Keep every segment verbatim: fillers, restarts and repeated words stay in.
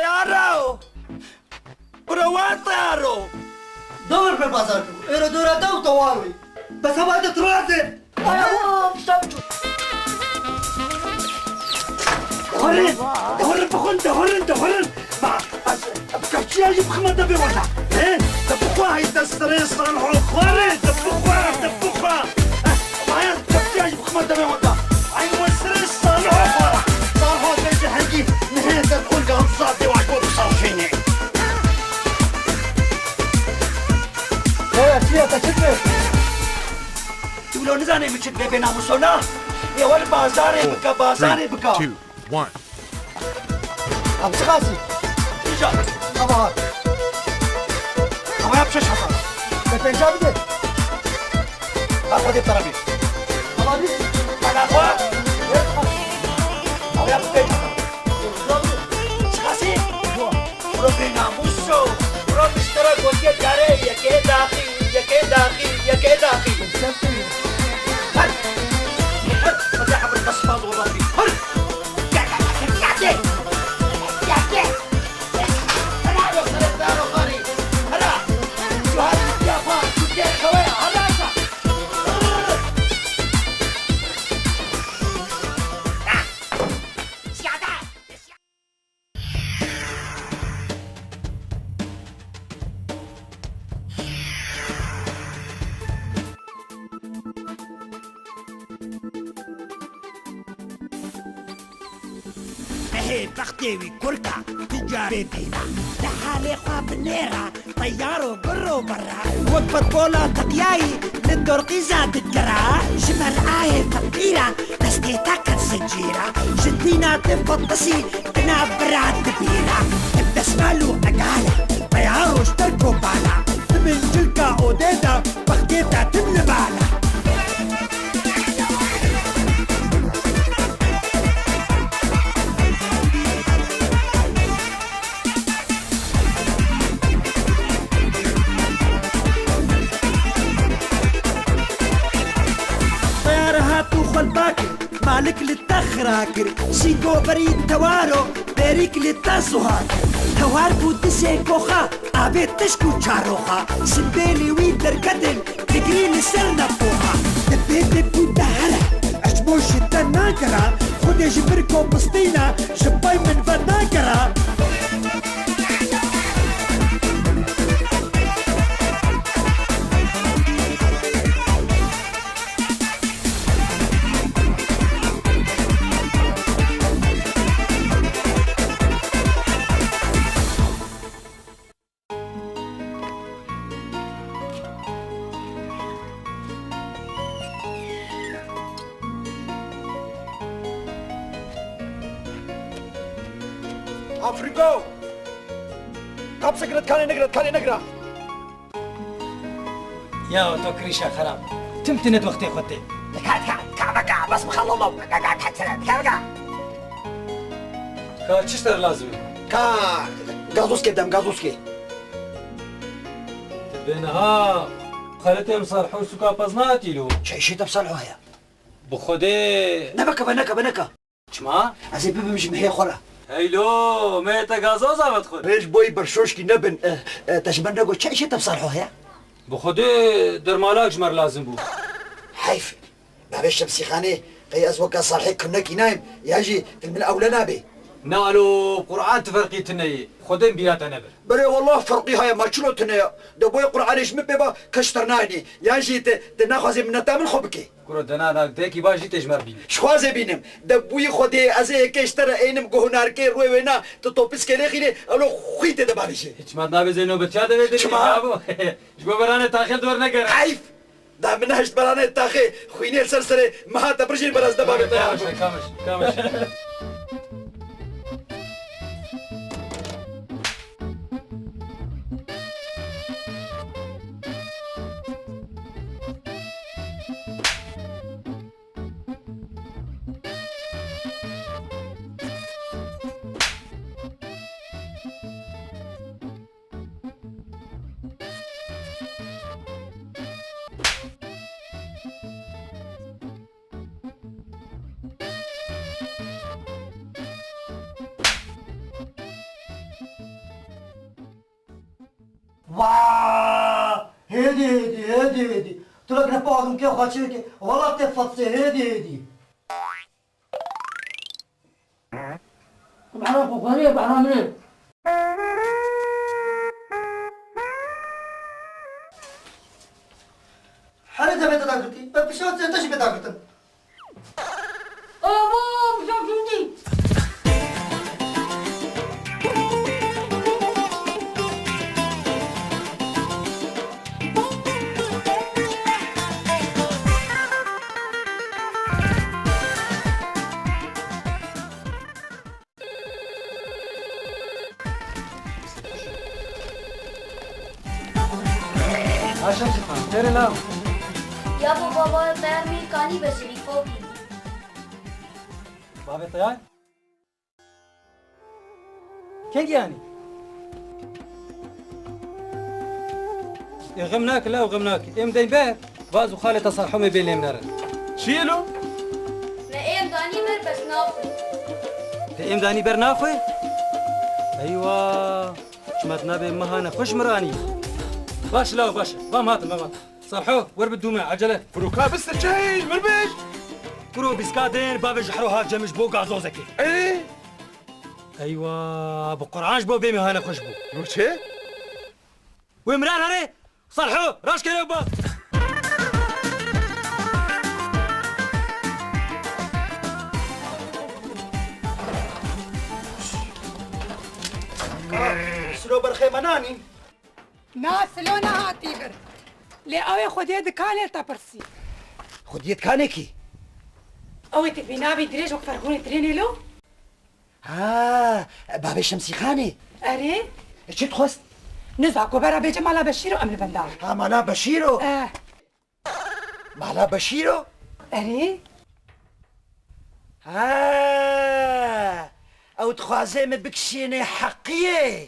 Teyaro! Bira wan teyaro! Dor be bazar ku. Ero dora da u tawar wî. Bes hava de turazê. Anam, şam çû. Dehorin, dehorin bixwin, dehorin, dehorin. Ma, ez, bi kevçiya jî bixime devê wenda. He? Te bixwe heyte sirê Salho xwarê, te bixwe, te bixwe. Eh, ma ez kevçiya jî bixime devê wenda. Ay we sirê Salho xwara. Salho te ji hengî nihê te xwe gamza dê wa ku bi Salhê ne. Hey, Asiye, te çi dibê? Tu lo nizanê min çi dibê bênamuso na? Ê wele bazarê bike, bazarê bike. One. Em çi qasî? Îja. Ava hat. Ava ya bi şeş hezar. Te pênca bide. Ha, xwedê para bî. Ava bî. Bana xwe. Ava ya bi pênc hezar. Çi qasî? Bro bênamûso, bro min ji te re gotiye carê yekê daxî, yekê daxî, yekê daxî. Her, her, Xwedê hebir te spas û rast bî. Her. Yekê, yekê, yekê. Hera, yo, serê daro xarî. Hera. Cuharî, ya, pa, çûkê, xewe, hera, sa. Ziyade. Mehê bextê wî kurka, tu carê dîna. Li halê xwe binêra, teyaro guro berra. Wek petbola teqyayî, li dorqîza dikira. Ji mer'ahê feqîra, destê te qet zincîra. Ji dîna te fetisî, Dina bira dibîra, bi desmal û egala, peya roj ter kobana, di bin cilka odê de, bextê te tim li bala. Teyar hat û xwelba kir, malik li te xira kir. Şîngo berî tewaro, berîk li te zuha kir. Tewar bû dizê koxa, abê tişk û çaroxa. Simbêlî wî derketin, digirî li ser nepoxa. Dibê te bû te here, ecmo ji te nagera. Xwedê ji vir ku bistîne, ji pey min venagera. Afriko! Kapsek red kane negra, kane negra. Ya to kirîşa xerab. Tim tinet wextê xwe tê. Dika, dika, dika, dika, bes bixello lo. Dika, dika, dika, dika, dika. Ka çi ser lazim e? Ka gazoskê dem, gazoskê. Ti bê niha xeletê em Salho suka pez nehatî lo. Çi îşê te bi Salho heye? Bi Xwedê. Nebe ke, neke, neke. Çima? Ez ê bibim ji mehê xwe re. Heylo, mehê te gazoz avet xwe. Rêj boyî berşoşkî nebin. Eh, eh, te ji me negot çi îşê te bi Salho heye? Bi Xwedê dermalak ji me re lazim bû. Heyf. Navê Şemsîxanê, qey ez weke Salhê kunekî nayêm, yan jî li min ewle nabê. Na lo, Qur'an ti ferqî tune ye. Xwedê bîra te nebir. Berê wallah ferqî heye, ma çilo tune ye. De boyê Qur'anê ji min pê ba, keş ter nayênî. Yan jî ti, ti naxwazê mineta min xwe bikê. Kuro dena nak dekî ba jî tê ji me re bînî. Ji xwe ez ê bînim. De bûyî Xwedê ez ê yekê ji te re ênim guh û narikê rûyê wê na, tu topîskê lê xînê, elo xwî tê de bavêjê. Hiç mat nabêzê nobetiya de vê derê. Çima? Ji bo beranê taxê li dor negere. Heyf! Da min neheşt beranê taxê xwînê li ser serê meha te birjîn beraz de bavê te ya. Kamiş, kamiş, kamiş. Vaa! Hêdî, hêdî, hêdî, hêdî. Tu rek ne pazûnkê xwe çêke. Wela tê fetsê, hêdî, hêdî. Behra xwe xwarê, behra min e. Herê devê te dagirtî. Ber pişa te jî bê dagirtin. Ava, bijam cûndî. Aşam Şefan, tere law. Ya bo baba, mermî kanî beşirî kopî. Bavê teyar? Kengî anî? Ê, xem nake law, xem nake. Êm deyn ber, vaz û xalê te Serhomê bê lêm nerin. Çi ye lo? Me êm danî ber bes naxwe. Te êm danî ber naxwe? Eywa, çima tu nabê mehane xweş miranî. Baş law, baş. Vam hatim, vam hatim. Serho, wer bi dûme, ecele. Kuro ka biste çey, mir bêj. Kuro bîska dên, bavê ji hero hat cem ji bo gazozekê. Ê? Eywa, bi Quran ji bo vê mehane xweş bû. Yo çi? Wê miran here, Serho, raşkere ba. Siro berxê me nanî. Na, silo nehatî vir. Lê ew ê xwediyê dikanê te pirsî. Xwediyê dikanê kî? Ew ê tu bînabî dirêj wek ferxûnê trênê lo? Ha, bavê Şemsîxanê. Erê? Çi dixwest? Niza ku bera bêje mala Beşîro em li benda. Ha, mala Beşîro? Eh. Mala Beşîro? Erê? Ha, ew dixwaze min bikişînê heqiyê.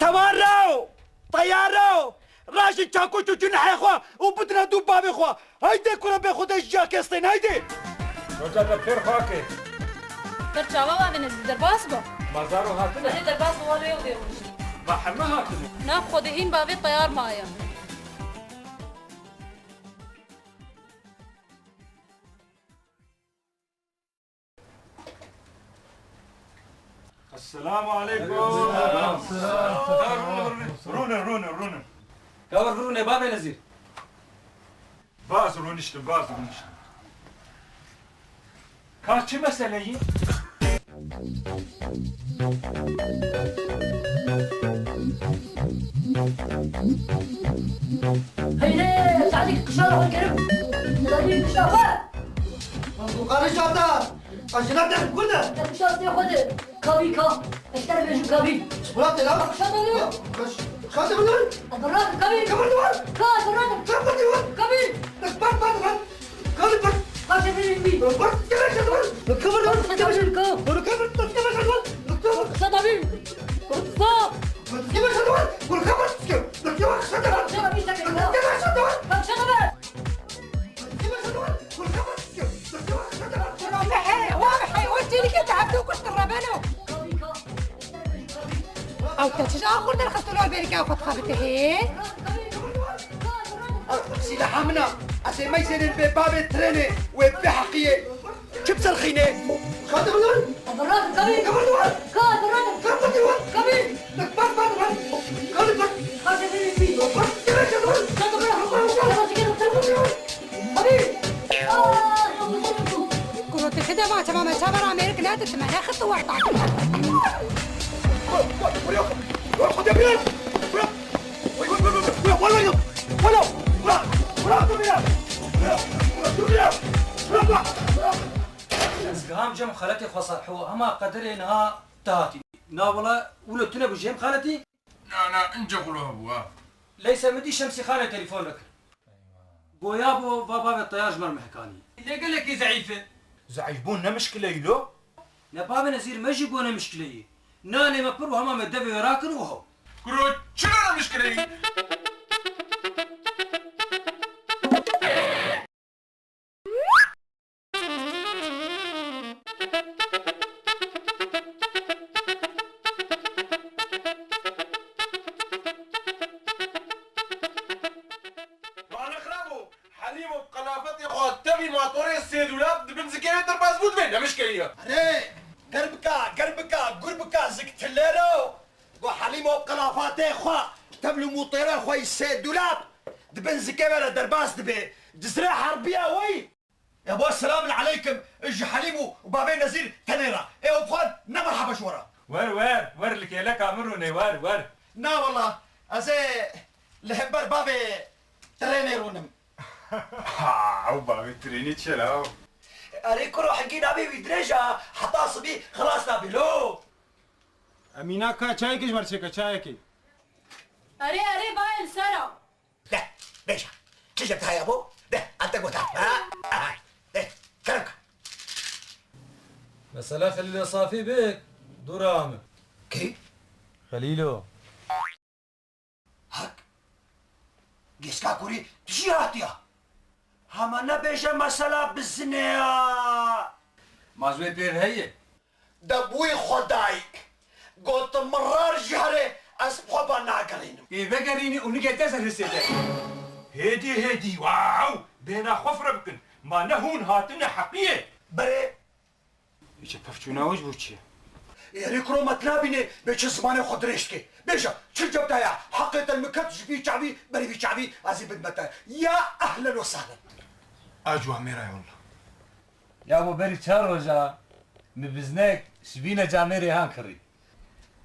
Tewar raw, teyar raw, rajin çakoç û cunehê xwe û bidine dû bavê xwe. Haydi kura bê xwe de ji cihakê stên, haydi. Roca te pêr xwe ake. Pir çava bavê Nezîr derbas bo. Ma zaro hatine. Hadi derbas bo, wale ew dê rûnişt. Ma heme hatine. Na xwedê hîn bavê teyar maye. Esselamu aleykum. Selam. Selam. Rûne, rûne, rûne. Gavur rûne, bavê Nezîr. Baz rûniştim, baz rûniştim. Ka çi meseleyî? Heyre, Salih, kişa xwe gerim. Salih, kişa xwe. Qanî şata, qanî şata te kurde. Te kişa te xwe de. Kabî ka. Eşter bêjim kabî. Bırak lan. Kişa te. Kişa te bırak. Bırak kabî. Kımır duvar. Ka, bırak. Kımır duvar. Kabî. Bak, bak, bak. Kalk, kalk. Kaç edin mi? Bak, gel aşağı doğru. Kıvır, kıvır, kıvır. Kıvır, kıvır, kıvır. Kısa da bir. Kısa. Gel aşağı doğru. Kıvır, kıvır. Gel aşağı doğru. Gel aşağı doğru. Gel aşağı doğru. Gel aşağı doğru. Kuro me he, wa me he, o çêlikê te hevdû kuştin rebeno. Ew te çi ji axur derxist û li ber berîka xwe dixebite hê? Sîleha min a, ez ê meysêrên bê bavê trênê wê biheqiyê. Çi biserxînê? Şate min. Eberat kabî. Kabî. Ka eberat. Kabî. Kabî. Bak, bak, bak, bak. Kabî, bak. Ka eberat. Bak, gel, gel, bak. Ka eberat. Kuro te xide va çava me çava ra mêrik ne tu me ne xit wexta. Ez giham cem xeletê xwe Serho, hema qedirê niha te hatî. Na wela wilo tune bû cem xeletî? Na, na, ince xulo hebû ha. Leyse min dî Şemsî Xanê telefon vekir. Goya bo va bavê Teyar ji me re mehkanî. Lê gelekî zeîf e. Zeîfbûn ne mişkile yî lo? Ne bavê Nezîr, me jî got ne mişkile yî. Nanê me pir û hema me devê wê rakir û ho. Kuro çi ne mişkile yî? Erê, ger bika, ger bika, gur bika, zik tilêro. Go Helîmo qelafatê xwe, tevl û mutêra xwe yî sê dûlab, di bin zikê ve re derbas dibe. Cizre herbiya wî. Ya bo, selamun aleykum, ji Helîm û, û bavê Nezîr tenê re. Ê, û bixwan, ne merhaba ji we re. Wer, wer, wer li kêleka min rûnê, wer, wer. Na wela, ez ê li hember bavê trênê rûnim. Ha, ew bavê trênê çi ye la? Erê kuro, hingî nabê wî dirêj a, heta sibî xilas nabê lo. Emîna ka çayekê ji me re çêke, çayekê. Erê, erê, bayê li ser a. De, bêje. Çi cem heye bo? De, ente gota. Ha? Aha. De, kerem ka. Mesela Xelîlo safî bik, dûra min. Kî? Xelîlo. Hak. Gêska kurî, tu jî hatiya. Hema nebêje mesela bizine ya. Ma ji wê pêv heye? De bûyî xwe dayî. Gotim min rar ji herê, ez bi xwe ve nagerînim. Ê vegerînî û nigê te ser hissê te. Hêdî, hêdî, wow! Bêhna xwe fireh bikin. Ma ne hûn hatine heqiyê? Berê. Îçe pevçûna wê ji bo çi ye? Ê, erê kuro, me tu nabînê bê çi zimanê xwe dirêj dike. Bêje, çi cem te ya? Heqê te li min ket, ji vî çavî, berî vî çavî, ez ê bidime te. Ya ehlen û sehlen. A ciwan mêra ye wela. Ya bo berî çar roja min biznek şibîne camêrê han kirî.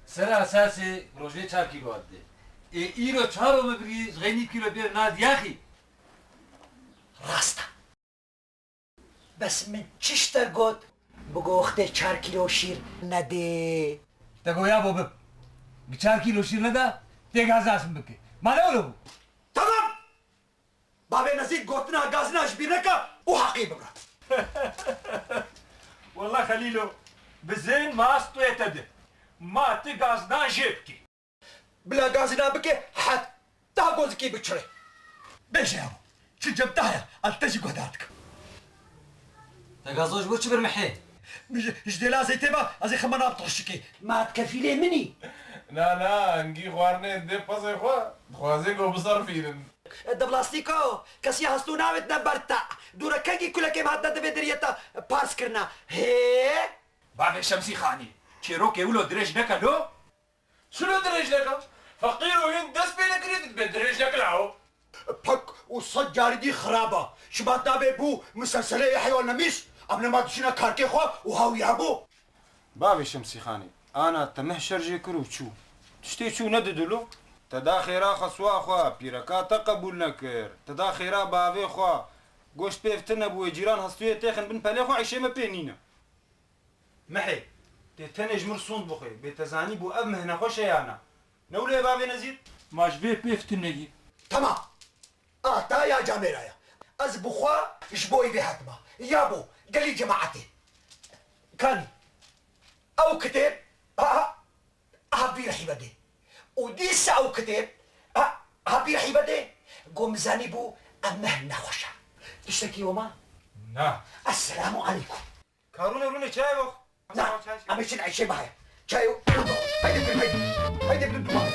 Sera esasê rojê çar kîlo didê. Ê îro çaro min birî ji xeynî kîlo bêr nadiyaxî. Rast e. Bes min çi ji te got? Bigo wextê çar kîlo şîr nedê. Te got ya bo bib. Gi çar kîlo şîr neda, tê gazina min bike. Ma ne wilo bû? Tamam! Bavê Nezîr gotina gazina ji bîr neke û heqî bibra. Wela Xelîlo, bizin ma stûyê te di. Ma ti gazina jê bikî. Bila gazina bike heta gozikî biçire. Bêje ya bo. Çi cem te heye, ez te jî guhdar dikim. Te gazo ji bo çi bir mihê? Ji, ji dêla zeytê ve ez ê xemana bi toşikê. Ma tu kefîlê min î? Na, na, hingî xwarinê dê pezê xwe, dixwazê ku biserfînin. De plastîko, kesî hestû navêt ne ber te. Dûre kengî kulekê me hatine divê deriyê te pars kirine. Hê? Bavê Şemsî Xanî, çêrokê wilo dirêj neke lo? Çilo dirêj neke? Feqîr û hîn dest pê nekirî, tu dibê dirêj neke lawo. Pek û sed carî dî xirab e. Şima nabê bû miselselê Yehya Nemîs, em nema dişîne karkê xwe û hawî hebû. Bavê Şemsîxanê, ana te meh şer jê kir û çû. Tiştê çû ne didilo. Te da xêra xeswa xwe, pîreka te qebûl nekir. Te da xêra bavê xwe. Goşt pêv tune bû, wê cîran hestûyê têxin bin pelê xwe, îşê me pê nîne. Mehê, tê tenê ji mir sûnd bixwê, bê te zanîbû ev meh nexweş e ya na. Ne wilo ye bavê Nezîr? Ma ji vê pêv tu neyî. Temam. A ta ya camêra ya. Ez bi xwe ji bo îvê hatime. Ya bo, gelî cemaetê. Kanî. Ew kitêb, ha, ha, ha vî rehî vedê. Û dîsa ew kitêb, ha, ha vî rehî vedê. Go min zanîbû ev meh nexweş e. Tiştekî wema? Na. Esselamu aleykum. Ka rûne rûne çayê bix. Na, em ê çin eşê bihaya. Çayê û, haydi bir, haydi. Haydi bir duman.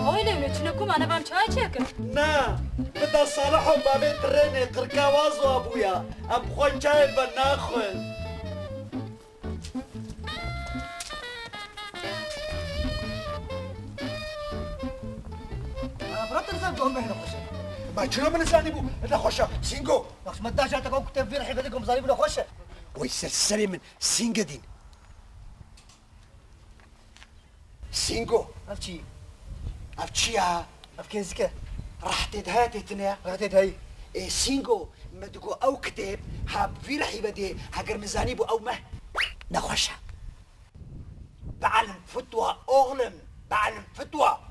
Oy lewne çine ku ma nevan çay çêkin. Na, bi da Salih û bavê trênê qirka waz wa bûya. Em xwe çayê ve naxwin. Ana bira, tu nizan ku ew meh nexweş e. Ma çilo min nizanîbû nexweş e? Sîngo! Bak, ji me da jî te ku kitêb vî rehî vedê ku em zanîbû nexweş e. Wey ser serê min, Sînge dîn. Sîngo! Ev çi? Ev çi ya? Ev kêzik e. Rehetê de heye tê tune? Rehetê de heye. Ê Sîngo, me digo ew kitêb ha bi vî rehî vedê, heger min zanîbû ew meh nexweş e. Be'elim fitwa, oğlum, be'elim fitwa.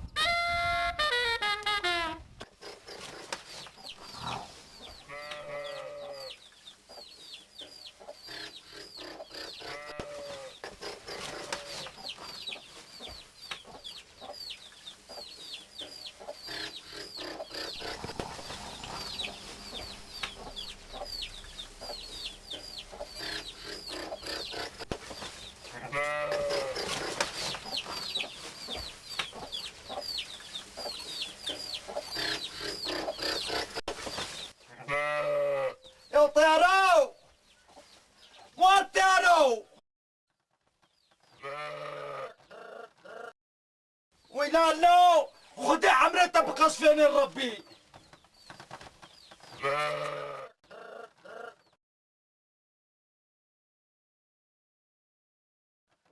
Talo, Xwedê emrê te biqesfêne Rebbî.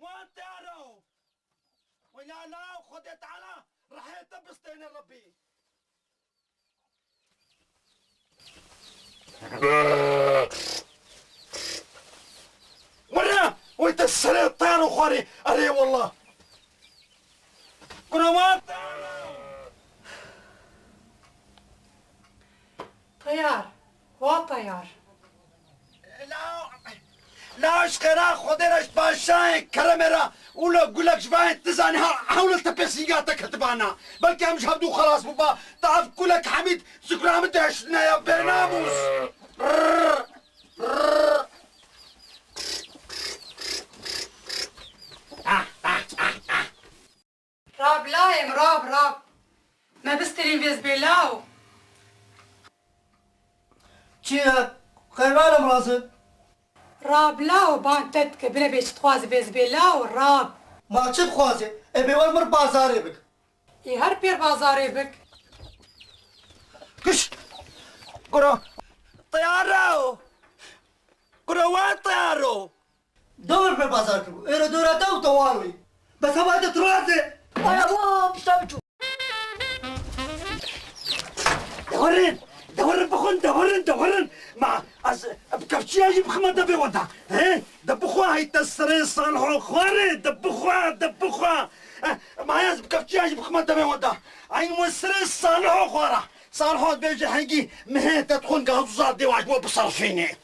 Wan taro. Wela la Xwedê Teala rehê te bistêne Rebbî. Were, wê te serê taro xwarê. Erê wallah. Kura wan taro. Teyar, wa teyar. La, la ji xêra Xwedê re ji paşayê keremê re û le gulek ji vayê tu zanî ha hewle te pê sînga te ketibana. Belkî em ji hevdû xelas biba. Te ev kulek Hemîd zikra min de hiştine ya bênamûs. Rab layê min, rab, rab. Me bistirîn vêz bê law. Çi ye? Xêr, rane min razin. Rab law, ban te dike, bire bê çi dixwazî vêz bê law, rab. Ma çi dixwazî? Ê bê wer mir bazarê bik. Ê her pêr bazarê bik. Kiş! Kuro! Teyaro! Kuro wan teyaro! Dewr pê bazar kiribû. Êro dora te û te wan wî. Bes hema te tu razê. Aya wa pişta min çû. Dewirin, dewirin bixwin, dewirin, dewirin. Ma ez bi kevçiya jî bixime devê we de. He? De bixwe hey te serê Salho xwarê, de bixwe, de bixwe. Eh, ma ez bi kevçiya jî bixime devê we de. Eyn we serê Salho xwara. Salho dibêje hengî mihê te dixwin gazoza dê wan ji bo biserfînê.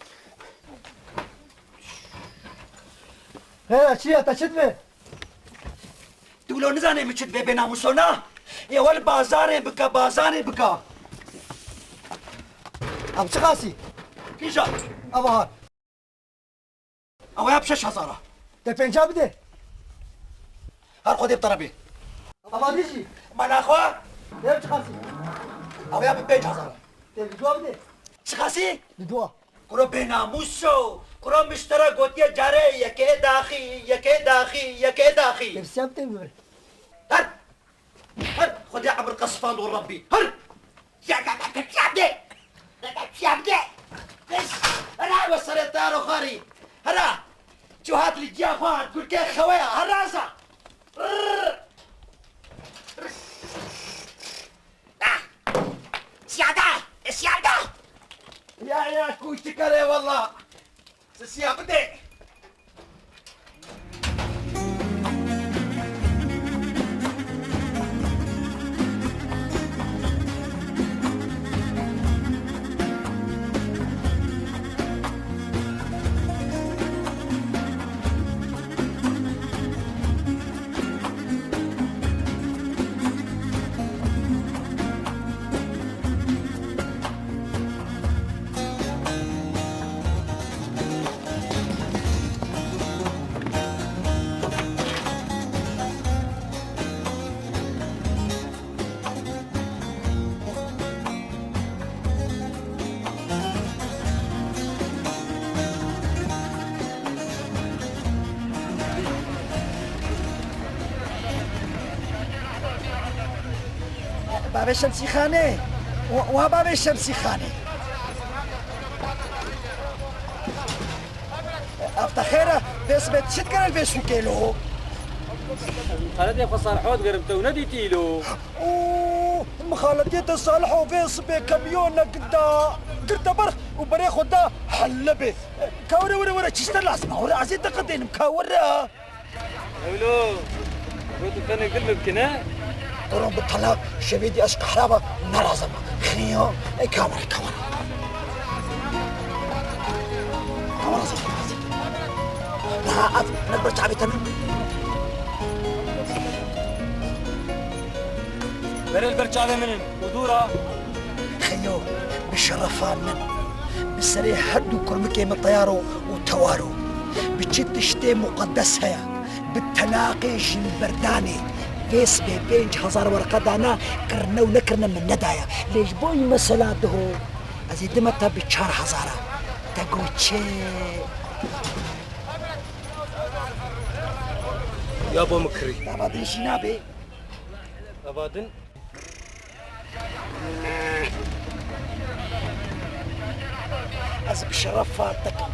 He, çi ye, te çi dibe? Tu wilo nizanê min çi dibe bê namûso na? Ê wel bazarê bike, bazarê bike. Ev çi qasî? Kîja? Ev har. Ew ya bi şeş hezar a. Te pênca bide. Her xwedê bi te re bê. Ava dî jî. Mala xwe. Dev çiqasî. Ew ya bi pênc hezar a. Te bi dua bide. Çiqasî? Bi dua. Kuro bênamûso. Kuro min ji te re gotiye carê yekê daxî, yekê daxî, yekê daxî. Te bi siyah bide bi vir. Her. Her! Xwedê emir qesifand û Rebbî. Her! Ya, ya, ya, ya, ya, ya, ya, ya, ya. Bes! Hera we serê taro xwarî. Hera! Çû hat li giya xwe hat gulkê xeweya. Hera sa! Rrrr! Ah! Siyada! E siyada! Ya, ya, kûçikere walla! Sisiya bide! Bavê Şemsîxanê. Wa, wa bavê Şemsîxanê. Ev te xêr e, vê sibê çi dikirin vê sûkê lo? Xeletê xwe Salho digerim, te û nedîtî lo? Û mixaletiyê te Salho vê sibê kamyonek da, girte berx û berê xwe da helebê. Ka were, were, were, çişte lazim e, were, ez ê te qedênim, ka were. Ewlo, got û fenek dil min bikine. Durum bi talak, şevê dî ez qehra be, nerazim. Xiyo, e, kamera, kamera. Kamera zî, kamera zî. Niha ev, ne bir çavê te min. Berê li ber çavê min in û dûr a. Xeyo, bi şerefa min, bi serê her du kurmikê min teyar o û tewar o. Bi çi tiştê muqedes heye, bi telaqê jînberdanê, vê sibê pênc hezar werqe dana, kirine û nekirine min nedaye. Lê ji bo wî mesela diho, ez ê dime te bi çar hezar a. Te got çi? Ya bo min kirî. Dava din jî nabe. Ava din. Ez bi şeref far dikim.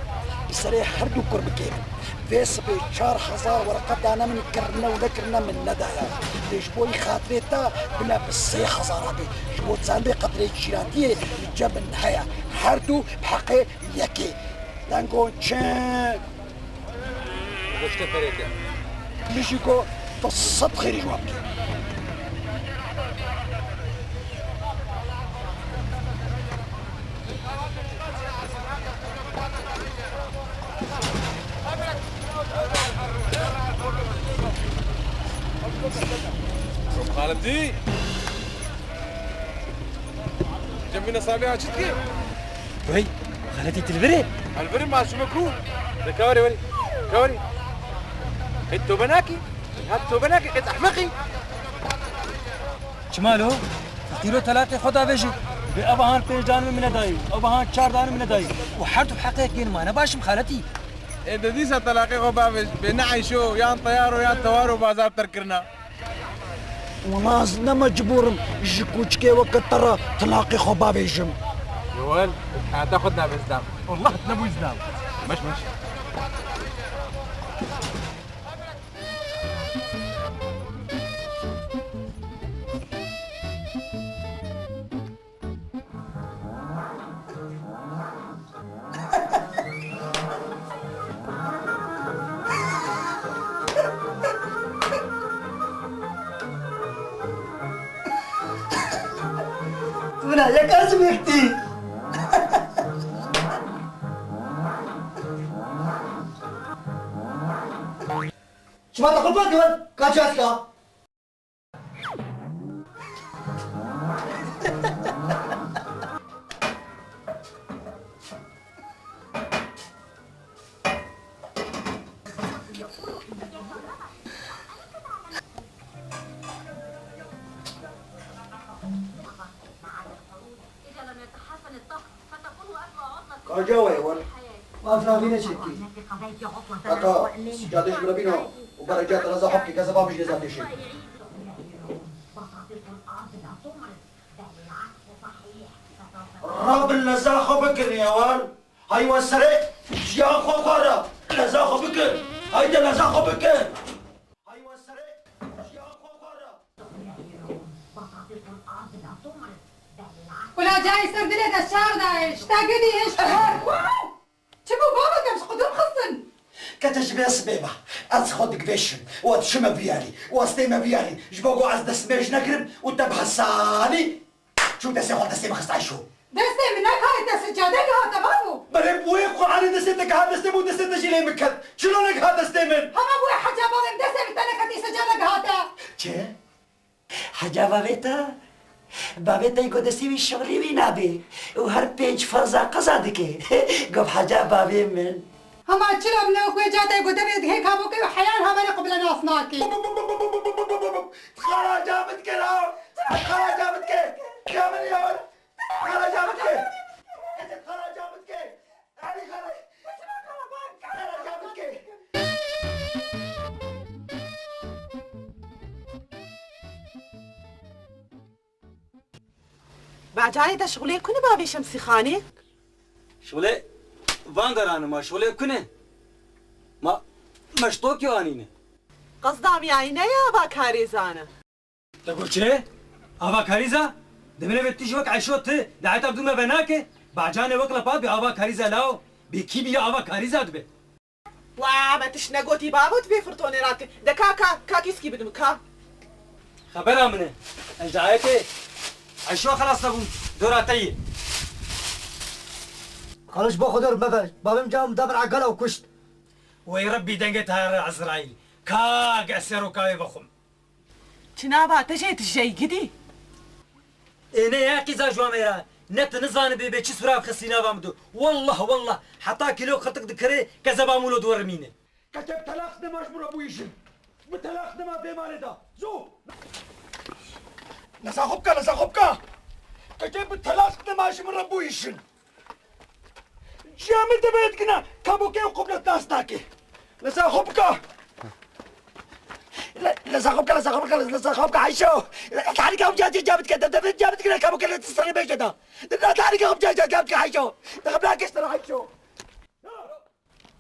Bi serê her du kur bikêrin. Vê sibê çar hezar wereqe dane min, kirine û nekirine min nedaye. Lê ji bo xatirê te bile bi sê hezar be. Ji bo çandê qetrê cîratiyê li ceb min heye. Her du bi heqê yekê. Dengon çi? Goşte perê te. Min jî got, tu sed xêrî ji wan bike. Xaletî! Cem min esabiha çi dike? Wey, xaletî tu li vir î? Ez li vir im, ma şûme ku? De ka werî, werî. Ka werî. Qet tobe nakî? Ha, tobe nakî, qet ehmeqî. Çima lo? Feqîro telaqê xwe davêje. Bê ev han pênc dan min nedayî, ev han çar dan min nedayî. Û her du heqek yên ma ne baş im xaletî. Ê de dîsa telaqê xwe bavêj. Bê ne eyşo, yan teyaro, yan tewaro bazar terkirina. Wela ez ne mecbûr im ji kûçikê weke te re tilaqê xwe bavêjim. Yewel, heta xwe nabê zilam. Wallah nebû zilam. Meş, meş. Vina yek ez mekti. Şima te xwe dikin, ka çaska. Kaca we wan. Wan firavîne çekî. Heta sicadê ji min re bîna û bereca te reza xwe bike, kezeba min jî nêzan têşê. Rabin leza xwe bikin ya wan. Hay wan serê jiyan xwe xwe re. Leza xwe bikin. Hayde leza xwe bikin. Hay wan serê jiyan xwe xwe re. Kula cayê ser dilê te şar dayê, ji te gidî hişt her. Çi bû baba, te ji qudim xistin? Kete ji vê sibê ve ez xwe digvêşim û ez diçime viyarî û ez tême viyarî. Ji bo ku ez destmêj negirim û te bi hesanî çû destê xwe destê min xist Ayşo. Destê min nekare te sicade gihate babo. Belê bi wê Quranê destê te giha destê min û destê te jî lê min ket. Çilo negiha destê min? Hema bi wê heca bavê min destê min te neketî sicade gihate. Çi? Heca bavê te? Bavê te ku destê wî şixulê wî nabe û her pênc ferza qeza dike. Gof heca bavê min. Hema çilo min ew xwê ca te ku demê dihê kabokê û heyan hemanê qubile nas nake. Xaraca min dike la. Xaraca min dike. Ya min ya. Xaraca min dike. Xaraca min dike. Bacarê te şixulê kune bavê Şemsîxanê? Şixulê van deran e, ma şixulê kune. Ma meştokî anîne. Qesda miyayî ne ya va karêzan e. Te got çi? Ava karîza? Demine ve tu ji wek Eşo tu, dayeta dû me venake, bacanê wek lepa bi ava karîza lao, bi kî bi ya ava karîza dibe? Wa, me tişt negotî babo, tu vê firtonê rake. De ka, ka, ka kîskî bidim, ka. Xebera min e. Ez dayetê Eşo xelas nebûm, dora te yê. Xaliş bo xwe dor meve, bavê min cam da min egala û kuşt. Wey Rebbî dengê te here Ezraîl. Ka, ge ez sero kavê vexwim. Çi nava te jê tijey gidî? Ê ne ya qîza ji wan mêra, ne tu nizanibî bê çi sura xistî nava min do. Wallah, wallah, heta kîlo xirtik dikirê, kezeba mûlo diwerimîne. Keçe bi telaq nema ji min re bûyîşin. Bi telaq nema vê malê de. Zû! Leza xwe bike, leza xwe bike! Keçe bi telaq nema ji min re bûyîşin. Ciya min divê dikine, kabokê û qublet nas nake. Leza xwe bike. Le, le, Saxo bike, saxo bike, saxo bike, Ayşo. Tarîka xwe cihazê cihaz dike, de, de, cihaz dike, kabû kele, sarê bêje da. Tarîka xwe cihazê cihaz dike, Ayşo. De, xebra keş tera, Ayşo.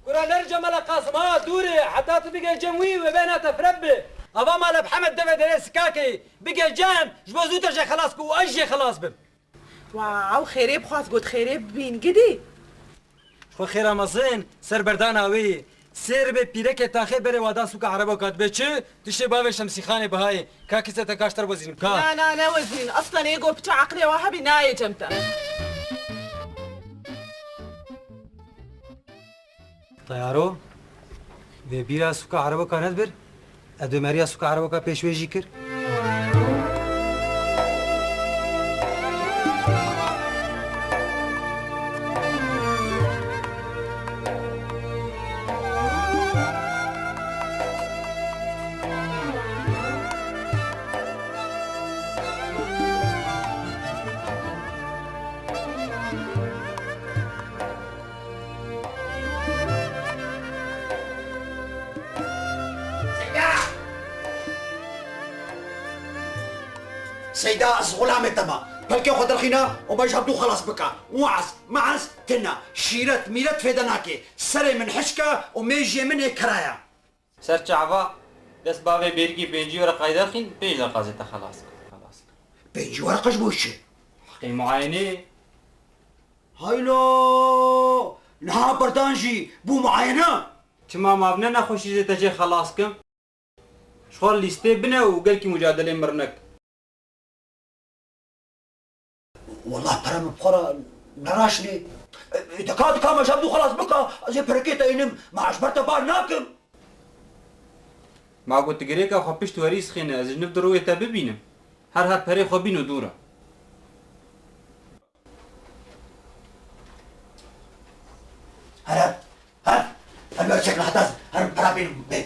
Kura ner Cemala Qasim, ha, dûr e, heta tu bigê cem wî, wê bêhna te fireb bi. Ava mala Mihemed deve derê sikakê, bigê cem, ji bo zû te jê xelas ku û ez jê xelas bim. Wow, xêrê bixwaz got xêrê bibîn gidî. Xwe xêra mezin, ser berdana wê. Sêr be pîrekê taxê berê wada sûka Ereboka dibe çi? Tiştê bavê Şemsîxanê bihayê. Ka kîse te kaşter wezînim ka. Na, na, ne wezîn. Aslen ê go piçe aqilê wa hebî nayê cem te. Teyaro, vê bîra sûka Ereboka nedibir? Ez dê meriya sûka Ereboka pêş wê jî kir. Seyda! Seyda, ez xulamê te me. Pelkê xwe derxîne û me ji hevdû xelas bike. Weaz, meaz tune. Şîret, mîret fêde nake. Serê min hişk e û mêjiyê min ê kera ye. Ser çava, dest bavê bêrikî pêncî wereqayî derxîn, pênc deqazê te xelas kir. Xelas kir. Pêncî wereqa ji bo çi? Heqê muayenê. Haylo! Niha berdan jî bû muayene? Çima ma vine nexweşî zê te jê xelas kim? Ji xwe lîstê bine û gelkî mucadelê mir nek. Wallah pere min bi xwe re neraşnê. E, dika dika me ji hevdû xelas bika, ez ê perekê te înim, me ez ji ber te bar nakim. Ma got tu girêka xwe pişt werî sixêne, ez ji niv di rûyê te bibînim. Her her perê xwe bîno dû re. Here, her, her ber çekna heta ez, her pera bînim, bê.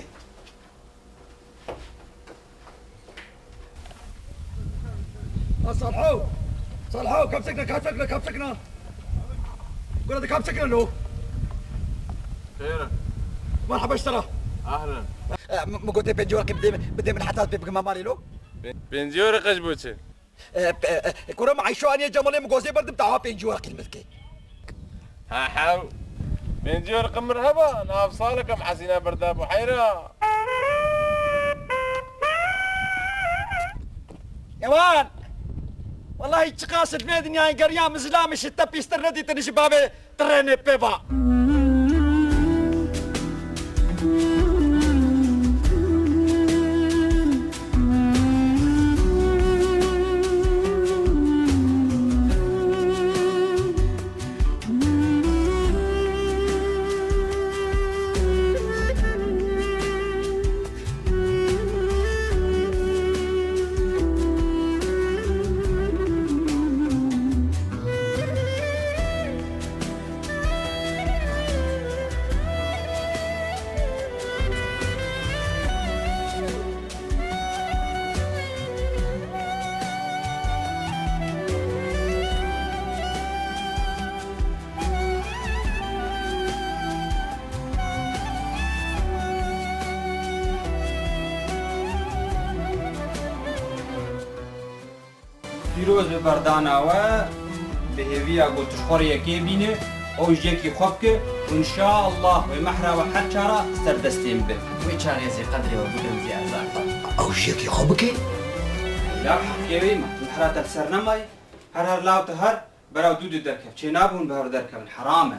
Ha, Salho! Salho, kapsekna, kapsekna, kapsekna! Gura de kapsekna lo! Xêr e. Merhaba ji te re. Ehlen. E, mi, mi gotê pêncî werqî bidê min, bidê min heta ez pê bigima malê lo. Pê-, pêncî werqe ji bo çi? E, e, e, kuro min Eyşo aniye Cemalê min gozê berdim, tawa pêncî werqî li min dikê. Ha, hew. Pêncî werqe min heba, nav salek em hezîna berda Buheyra. Ewan! Wellahî çiqas di vê dinyayê geriya min zilamê ji te pîstir nedîtin ji bavê Tirênê pê ba. Pîroz be berdana we, bi hêviya ku tu ji xwe re yekê bîne, ew ji yekî xwe bike û înşaallah wê mehra we her çara ser destê min be. Wê çarê ez ê qedrê we bigirim zî erzaq. Ew ji yekî xwe bike? Law heqê wê me, mehra te li ser nemaye? Her her law te her bera dû dê derkev. Çê nabe hûn bi hev re derkevin, heram e.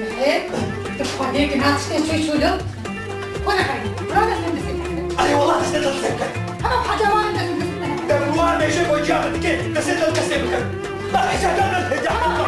Mihê, tu xwediyê ki na tiştê çû çû dil. Xwe neqeynî. Bira destê min destê min. Erê, wela destê min destê min. Hema hecemanê destê min destê min. Te bi wan mêşe xwe ciya min dike, destê min destê min. Hema hecemanê destê min destê min.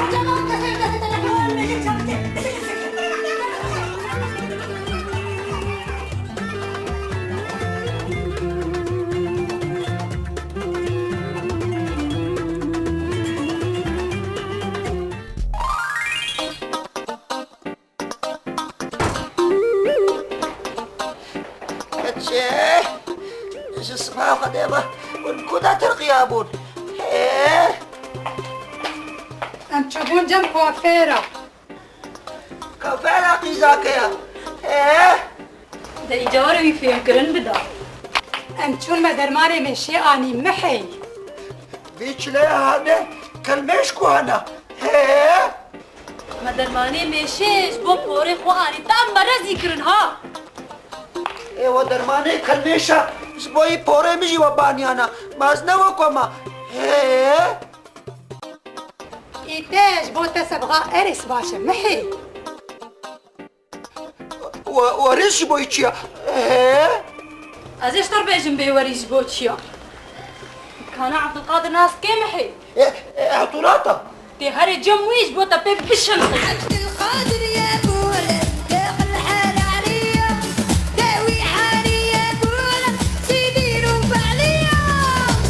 Keçê, ji siba Xwedê ve hûn ku de tirqiyabûn? Hê? Em çûbûn cem kuafêra. Kafela qîzake ya. He? De îcar wî fêmkirin bida. Em çûn me dermanê mêşê anî mihê. Vî çilê hane, kelmêş ku hana. He? Me dermanê mêşê ji bo porê xwe anî. Te em merezî kirin ha. Ê we dermanê kelmêşa ji bo yî porê min jî we baniyana. Maz ne we koma. He? Î te ji bo te sebxa erê spas e, mihê. We, we rêz ji bo yî çi ya? He? Ez ê ji te re bêjim bêwerî ji bo çi ya? Kana Abdulkadir nas dike mihê. E, e, Hatûrata. Tê herê cem wî ji bo te pê bişelixê. Abdulkadir ye bûre, dêxil her alîye. Dewî heriye bûre, Sîdî Rûfalî ya.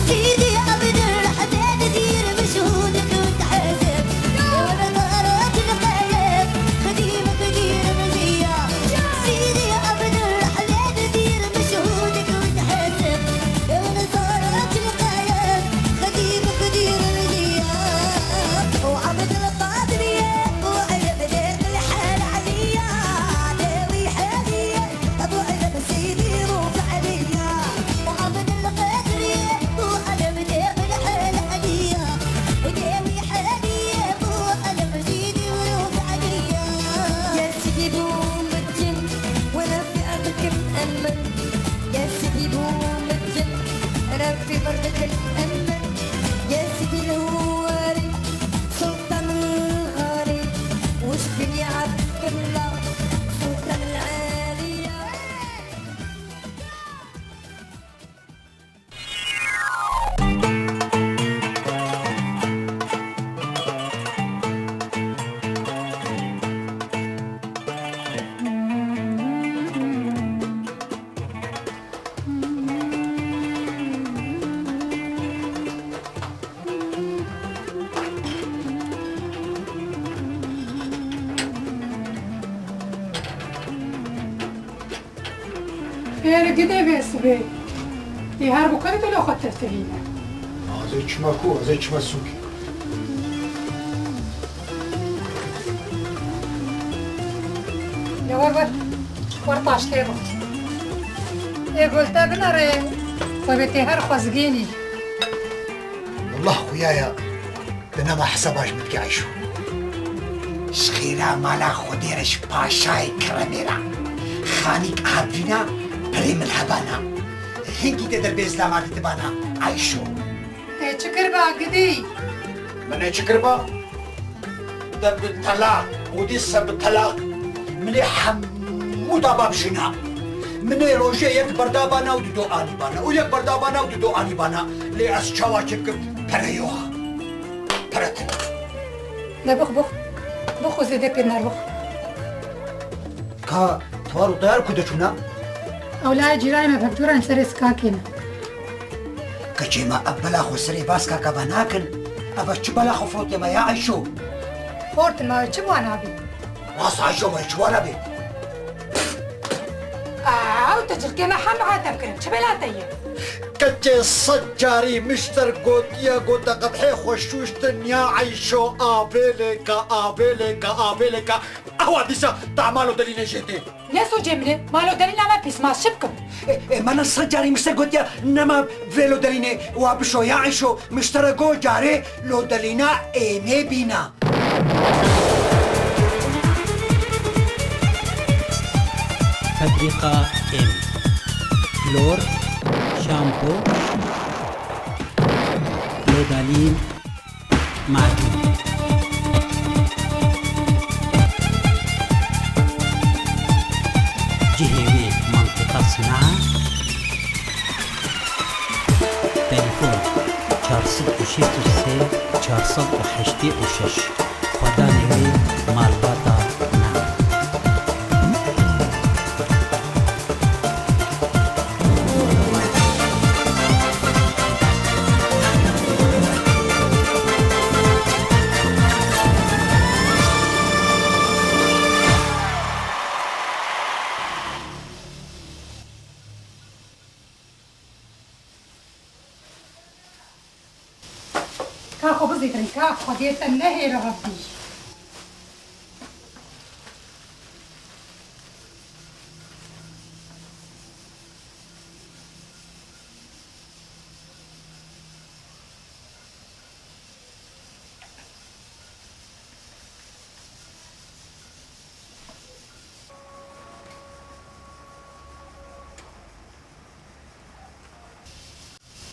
Sîdî Abdulrehmên dîr meşhûr dikût hezib. Ewle tarot li qeyib, xedîm xedîr miziya. Sîdî Abdulrehmên dîr meşhûr dikût hezib. Ewle tarot li qeyib, xedîm xedîr miziya. Û Abdulkadir ye, û Elif dêxil her alîya. Dewî heriye. أبو علم سيدي روح عليا، وعبد القادر وعلم دير الحيل عليا، وديوي حالي أبو علم سيدي وروح عليا. يا سيدي بو مجن، ولا في أرضك مأمن. يا سيدي بو مجن، ربي برضك مأمن. يا سيدي الهواري، سلطان الغالي، وشكون يعرف كملة، سلطان العالية. Pêr gidê bê sibê. Tê her bi kurê tu li xwe tirtivîne. A Ez ê çima ku, ez ê çima sûkê. Ya wer wer. Wer taştê bû. Ê gol te binere. Xwe bê tê her xwezgênî. Allah xuya ya. Di nema hesaba ji min dike Eyşo. Ji xêra mala Xwedê re ji paşayê keremê re. Xanîk Adrîna perê min hebana. Hingî tê derbê zilama dîtibana Eyşo. Te çi kiriba gidî? Min ê çi kiriba? Te bi telaq û dîse bi telaq min ê hemû daba bi jina. Min ê rojê yek berdabana û dido anîbana û yek berdabana û dido anîbana. Lê ez çawa çê bikim? Pere yo ha. Pere tune. Ne bix bix. Bix û zêde pê ner bix. Ka tewar û teyar ku diçûna? Ew layê cîranê me bi hevdûran serê sikakê ne. Keçê me ev bela xwe serê baskaka ve nakin. Ev çi bela xwe firotê me ya Eyşo? Xortin me çi wana bî? Rast Eyşo me çi wana bî? Ew te cilkê me hembe hatem kirin. Çi bela te ye? Keçê sed carî mişter gotiye, gote qedhê xwe şûştin ya Eyşo, avê lê ke, avê lê ke, avê lê ke. Ewa dîsa ta malo delîne jê tê. Ne socê min e? Malo delîna me pîsmas çi bikim? E, e, mana sed carî mişter gotiye nema vêlo delîne wa bişo ya Eyşo, miştere go carê lo delîna êmê bîna. Fabrîka êm. Klor, şampo, lodalîn, macûn. Cihê wê mantiqa sina. Telefon çar sed û şêst û sê, çar sed û heştê û şeş. Xwedanê wê malbata me. Ka xwe bizîtirin, ka Xwedê te nehêle Rebbî.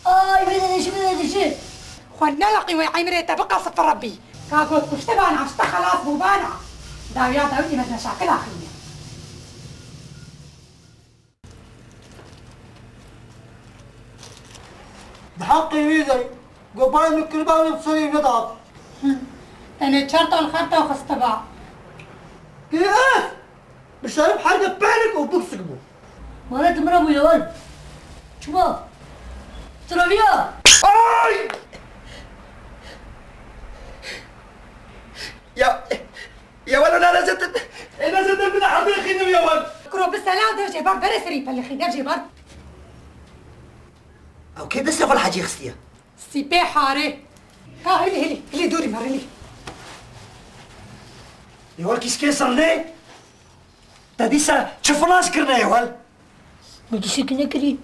Ay, bine dişi, bine dişi. Xwe neleqî wê eymrê te biqesif Rebbî. Ka got kuşte bana, işte xelas bû bana. Dawiya dawî me neşakil axîne. Di heqê wî de gobarên û kirbanên serê wî de dihat. Tenê çar ton xerta xistiba. Kê ev? Bi şerif herge penik û buksik bû. Mane tu mira bû yewal. Çima? Tu reviya. Ay! Ya, ya welo ne lezetin. E lezetin bine herdê xînim ya wan. Kuro bi sela de jê bar bere serî pelixî de jê bar. Ew kê destê xwe li hecî xistiye? Sîpê harê. Ka hilî, hilî, hilî dûrî me, hilî. Ê wal kîskê zirnê. Te dîsa çi filas kirine ê wal? Min tiştek nekirî.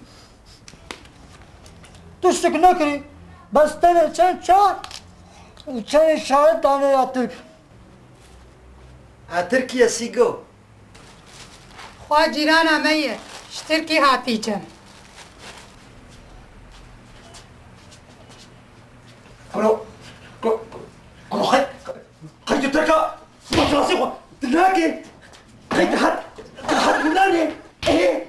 Tiştek nekirî. Bes tenê çend çar û çend şahid dane ya Tirk. Ha, Tirkiye Sîgo. Xwa cîrana me ye, ji Tirkî hatî cem. Kuro, kuro, kuro, xey, xey tu Tirka, xwe tu rastî xwe, tu nake, xey tu hat, tu hat nane, ê,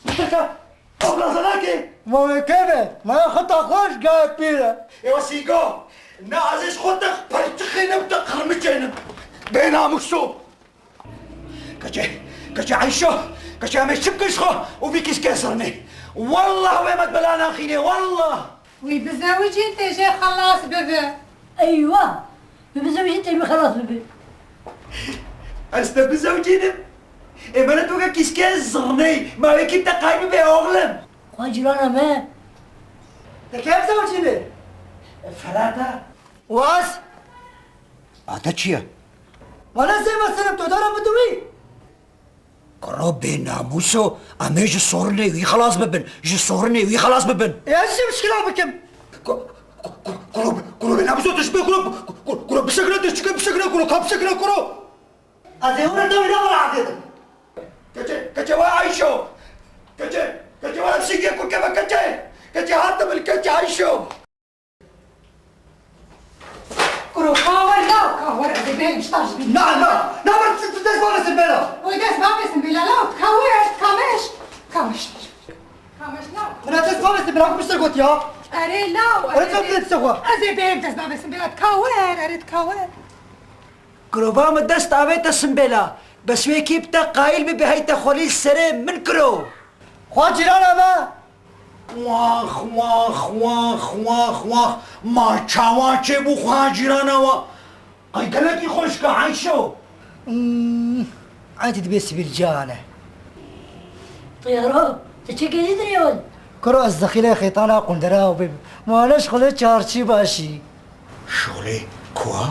tu Tirka, xwe lazanake. Ma wê kê be, ma ya xeta xwe ji gayê pîr e. Ê wa Sîgo, ne ez ê ji xwe te perçixê nim, te qirmiçê nim. Bênamuso. Keçê, keçê Eyşo, keçê em ê çi bikin ji xwe û vî kîskê zirnê? Wallah wê me bela naxînê, wallah! Wî bizewicîn tê jê xelas bibe. Eywa! Wî bizewicîn tê wî xelas bibe. Ez te bizewicînim. Ê mene tu ke kîskê zirnê, ma wê kî te qay bibe oxlim? Xwa cîrana me. Te kê bizewicîne? Ferata. Was? A te çi ye? Wala sê meselem to dara min diwî. Kuro bênamûso, em ê ji sorinê wî xelas bibin. Ji sorinê wî xelas bibin. Ê ez jî mişkila bikim. Ku-, ku-, ku-, kuro, kuro bênamûso, tu ji bê kuro, ku-, ku-, kuro bisekine, tu çike bisekine, kuro ka bisekine, kuro. Ez ê hûn re dewê nava re avêtim. Keçê, keçê we Ayşo. Keçê, keçê we ev sîngê kurke ve keçê. Keçê hatim li keçê Ayşo. Kuro, ka wer, law, ka wer, ez ê bêrim ji te jî bînim. Na, na, na, ber tu, tu dest bavêsin bela. Oy, dest bavêsin bela, law, ka wer, ka meş, ka meş, ka meş, law. Min dest bavêsin bela, ku piştre got ya. Erê, law, Erê, ez ê tu bêrim, dest xwe. Ez ê bêrim dest bavêsin bela, ka wer, erê, ka wer. Kuro, va min dest avête simbêla. Bes wê kî bi te qayîl bibe heyte xwelî li serê min kuro. Xwa cîrana me. Wax, wax, wax, wax, wax. Ma çawa çêbû xwa cîrana we? Ay gelekî xweşik e Ayşo. Hmm, ay tu dibê Sibîl can e. Tiyaro, tu çi kirî dirê hol? Kuro ez dexîlê xêtana qundera û bê. Ma ne şixulê çarçî başî. Şolê kua?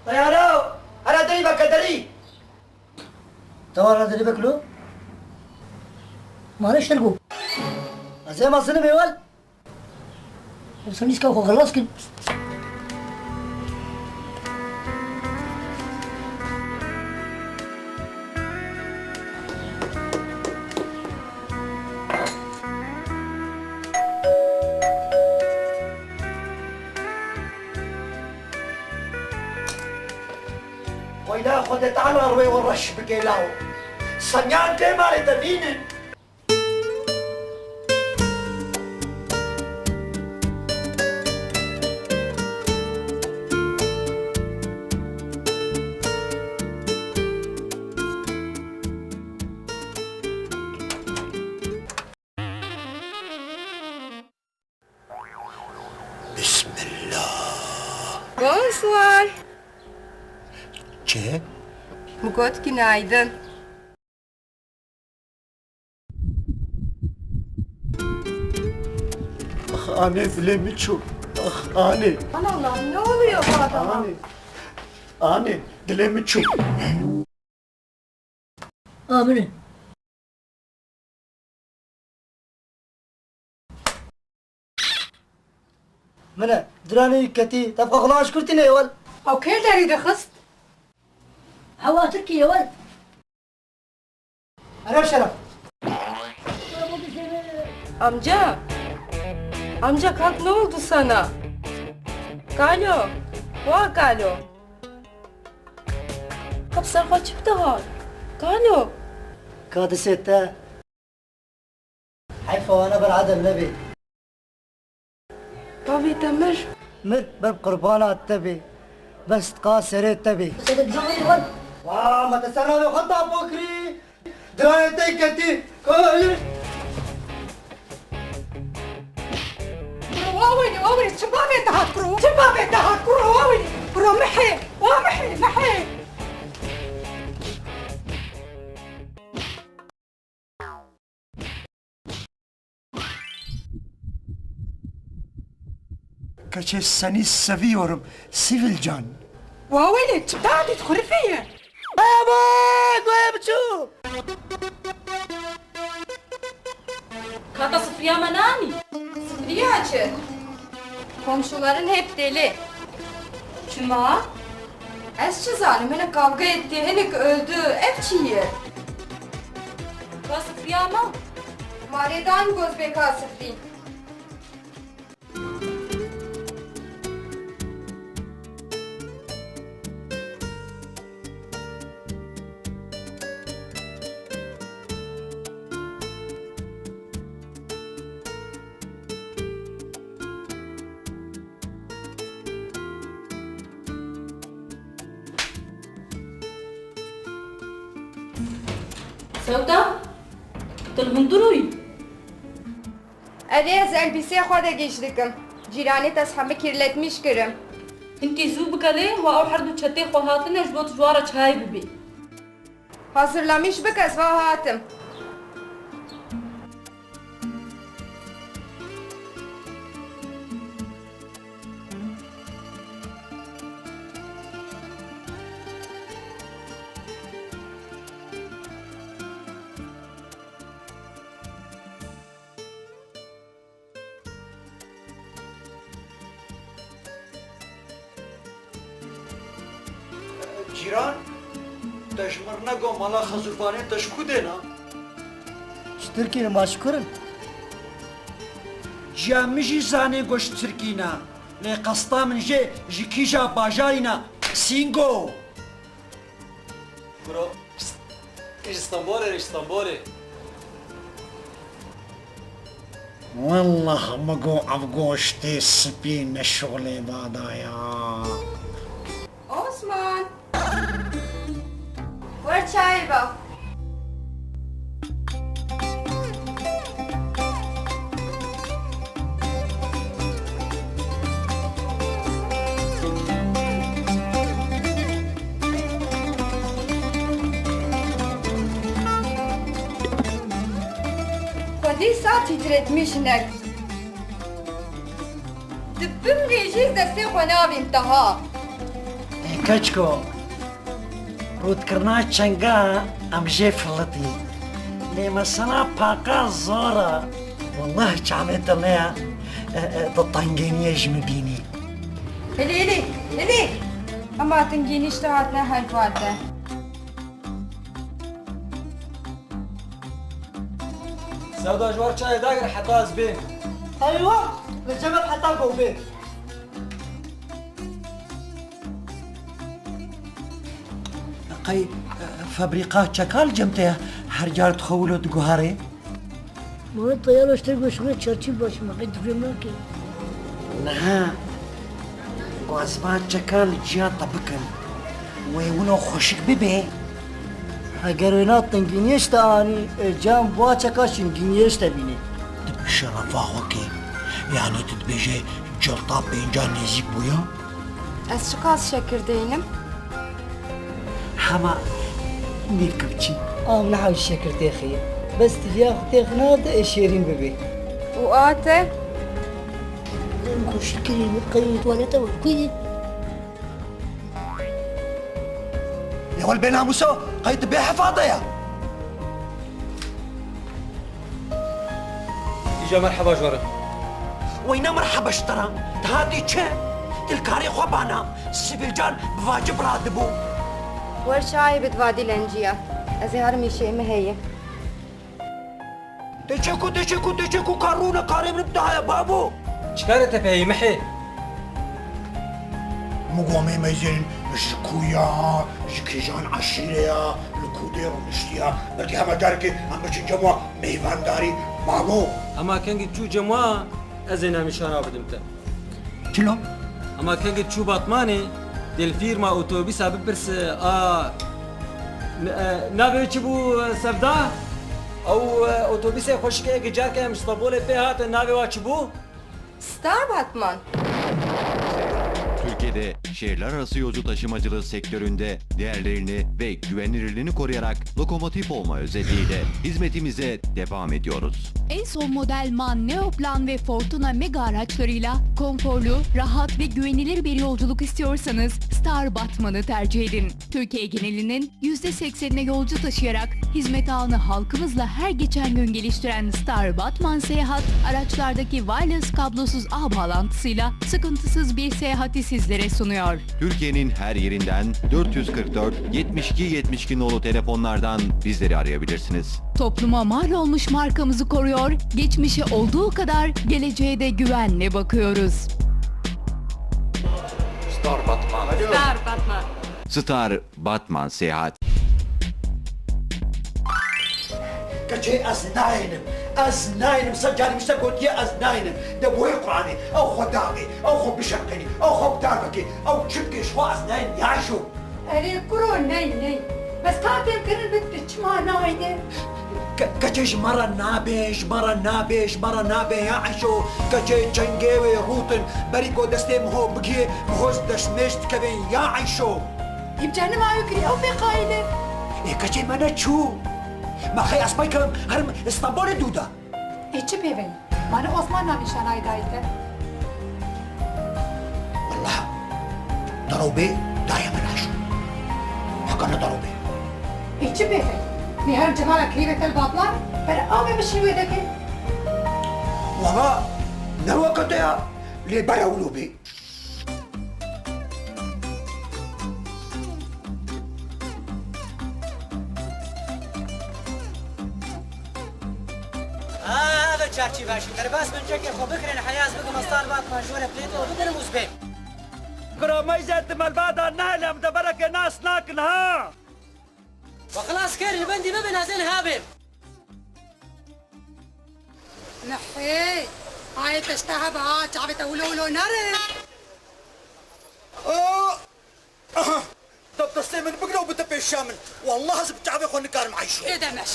Teyaro! Here derî veke derî! Tewara derî vekilo? Mane şergo. Ez ê mezinim ê wel. Sen nîska xwe xelas kir. Weyla Xwedê Teala rûyê we reş bike lawo. Seniyan dê malê te nînin. Bismillah. Bonsoir. Çi? Min got günaydın. Ah, anê, dilê min çû. Ah, anê. Aman Allah'ım, ne oluyor bu adama? Anê. Anê, dilê min çû. A, min e. Min e. Diranê wî ketî, tevqa xulan ji kurtî neyê wel. Ew kê li derî dixist? Hewa Tirkiyê wel. Ereb şeref. Amca. Amca, kalk, ne oldu sana? Kalo. Wa Kalo. Qep ser xwe çi bidixan? Kalo. Ka disê te. Heyfa wana ber Adem nebê. Bavê te mir. Mir ber qurbana te bê. Ber sidqa serê te bê. Sedek zahir wan. Wa, ma te ser navê xwe tapo kirî. Diranê te ketî. Kalo. Kuro, wa wêne, wa wêne, çi bavê te hat kuro? Çi bavê te hat kuro, wa wêne? Kuro mihê, wa mihê, mihê. Keçê seni seviyorum, Sivil can. Wa wêne, çi bavê te xurifê ye? Aya bak, aya biçû. Kaka sifriya me nanî? Sifriya çi? Komşuların hep deli. Çima? Ez çi zanim, hinek kavgeyê dikê, hinek öldü. Ev çi ye? Ka sifriya ma? Ma rê dan goz bê ka sifrî. Sewda, tu li hundir rûyî? Erê, ez elbîseyê xwe de gîj dikim. Cîranê te ez hemî kirletmîş kirim. Hinkî zû bike lê, wa ew her du çetê xwe hatine, ji bo tu ji wan re çayê bibî. Hazirlamîş bike, ez va hatim. Cîran, te ji min re got mala Xezûrbanê, te ji ku dêna? Ji Tirkî ne, ma ji ku re? Ciya min jî zanê got ji Tirkî ne. Lê qesta min jê ji kîja bajarî ne? Sîngo! Kuro, ji Stenbolê, ji Stenbolê. Wellah, min got ev goştê spî ne şolê dadaya. Osman! Wer çayê ba. Xwedî sa tîtretmîş hinek. Di bimrî jî destê xwe navîn teha. Ê keçko, rûdkirina çenga em jê filitî. Lê mesela paqas zor e. Wallah çavê te ne ye, e, e, tu tengêniyê ji min bînî. Hilî, hilî, hilî. Hema tengînî ji te hatine her guhar te. Sewda ji war çayê dagir heta ez bêm. Eywa, li cem heta ku bêm. Qey, e, fabrîka çeka li cem te ye? Her car dixwe wilo diguherê? Mala teyara ji te goşxê çerçî baş me, qey dixwê me ke. Niha, ku ez va çeka li ciya te bikim, wê wilo xweşik bibe. Heger wêna tengîniyê ji te anî, e, cem va çeka şingîniyê ji te bînî. Tu bi şerefa xwe kê. Yanî tu dibêje cilta pênca nêzîk bûya? Ez çiqas şekir deynim? Hema nêkevçî. Av niha ji şekir têxî. Bes tu viya xwe têx nade ê şêrîn bibê. Û a te? Em ku şekirî min qey tuvalete we kuyî? Ya wel bênamûso, qey tu bê hefa de ya? Îja merheba ji we re. Weyne merheba ji te re. Tu hatî çi? Tu li karê xwe bana. Sivîlcan bi vacib radibû. Wer çayê bi divadî lenciya. Ez ê herim îşê min heye. Te çeku, te çeku, te çeku kar rûne karê min bi daha ye babo. Çi karê te pê heye mihê? Min got em ê meyzên ji ku ya, ji kîjan eşîrê ya, li ku dê rûniştiya. Belkî hema carekê em biçin cem wa meyvandarî, mamo. Hema kengî çû cem wa, ez ê navnîşana bidim te. Çilo? Hema kengî çû Batmanê, dê li fîrma otobîsa bipirse, a, n-, e, navê wê çi bû, e, Sevda? Ew, e, otobîsê xweşik e, eke careke em ji Stenbolê pê hatin, navê wa çi bû? Star Batman. Türkiye'de şehirler arası yolcu taşımacılığı sektöründe değerlerini ve güvenilirliğini koruyarak lokomotif olma özelliğiyle hizmetimize devam ediyoruz. En son model MAN, Neoplan ve Fortuna Mega araçlarıyla konforlu, rahat ve güvenilir bir yolculuk istiyorsanız Star Batman'ı tercih edin. Türkiye genelinin yüzde seksenine yolcu taşıyarak hizmet ağını halkımızla her geçen gün geliştiren Star Batman Seyahat, araçlardaki wireless kablosuz ağ bağlantısıyla sıkıntısız bir seyahati sizlere sunuyor. Türkiye'nin her yerinden dört yüz kırk dört yetmiş iki yetmiş iki nolu telefonlardan bizleri arayabilirsiniz. Topluma mal olmuş markamızı koruyor, geçmişe olduğu kadar geleceğe de güvenle bakıyoruz. Star Batman. Star Batman. Star Batman Seyahat. Keçê ez nayênim. Ez nayênim. Sed carî min te gotiye ez nayênim. De bi wê Qur'anê. Ew xwe daxê. Ew xwe bişeqênî. Ew xwe bi dar vekê. Ew çi bike ji xwe ez nayênim. Ya jû. Erê kuro ney ney. Bes ka fêmkirin bit tu çima nayênî? Ke-, keçê ji me re nabê, ji me re nabê, ji me re nabê ya Eyşo. Keçê çengê wê rûtin. Berî ku destê miho bigihê, miho ji destmêj dikevin ya Eyşo. Hîn cehennema ew kirî ew pê qayîl e. Ê keçê me ne çû. Me xey ez pey kevim herim Îstanbulê dû de. Ê çi pê veyî? Mane Osman navî şanayê dayî te. Wallah, derobê dayê min aşo. Heka ne derobê. Ê çi pê veyî? Nê herim cemala kirî ve tel batlan, ber avê min şî wê deke. Wala ne weke te ya, lê ber ew lo bê. Aa, ev çarçî baş e. Derbas bin çekê xwe bikirin, heyaz bikim, estar batman, jore plêtê û bikirim û zbê. Kira meyze ti melbada nehêle, em devereke nas nakin ha. Ve xilas kir, li bendî bibin, ez ê niha bêm. Nehê, ayê te ji te hebe ha, çavê te wilo wilo nere. Aa! Aha! Destê min bigre û bide pêşiya min. Wallah ez bi çavê xwe nikarim eyşo. Ê demeş.